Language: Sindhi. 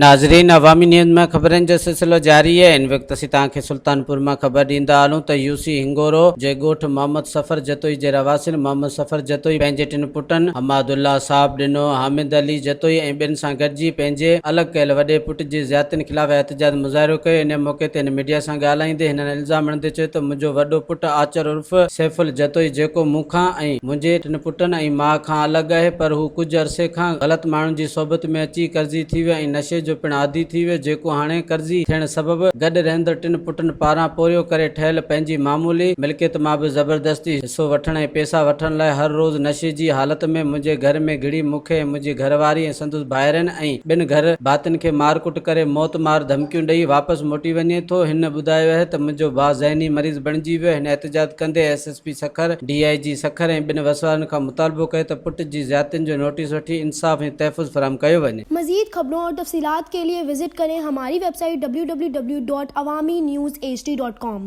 ناظرين عوامي نيوز مان خبرن جو سلسلو جاري آهي ان وقت اسين توهان کي سلطانپور مان خبر ڏيندا هلون ته يو سي هنگورو جي ڳوٺ محمد صفر جتوئي جي رهواسين محمد صفر جتوئي پنهنجي ٽن پٽن حماد الله صاحب ڏنو، حامد علي جتوئي ۽ ٻين سان گڏجي پنهنجي الڳ ڪيل وڏي پٽ جي زيادتين خلاف احتجاج مظاهرو ڪيو ان موقعي تي هن ميڊيا سان ڳالهائيندي هنن الزام هڻندي چيو ته منهنجو وڏو پٽ آچر عرف سيفل جتوئي جيڪو مون کان ۽ منهنجي ٽن پٽن ۽ ماء کان الڳ آهي پر هو ڪجهه عرصي کان غلط ماڻهن جي صحبت ۾ اچي قرضي ٿي ويو ۽ نشي جو پڻ عادي ٿي ويو جيڪو هاڻي قرضي ٿيڻ سبب گڏ رهندڙ ٽن پٽن پاران پورهيو ڪري ٺهيل پنهنجي معمولي ملڪيت مان به زبردستي حصو وٺڻ ۽ پيسا وٺڻ لاء هر روز نشي جي حالت ۾ منهنجي گهر ۾ گهڙي مون کي ۽ منهنجي گهر واري ۽ سندس ڀائرن ۽ ٻن گهر ڀاتين کي مار ڪٽ ڪري موت مار ڌمڪيون ڏئي واپس موٽي وڃي ٿو هن ٻڌايو آهي ته منهنجو ڀاء ذهني مريض بڻجي ويو هن احتجاج ڪندي S S P Sukkur D I G Sukkur ۽ ٻن وسوارن کان مطالبو ڪيو ته پٽ جي زيادتين جو نوٽيس وٺي انصاف ۽ تحفظ فراهم ڪيو وڃي. مزيد خبرون اور تفصيلات ڪي ليي وزٽ ڪرين هماري web site www.awamiNewsHD.com.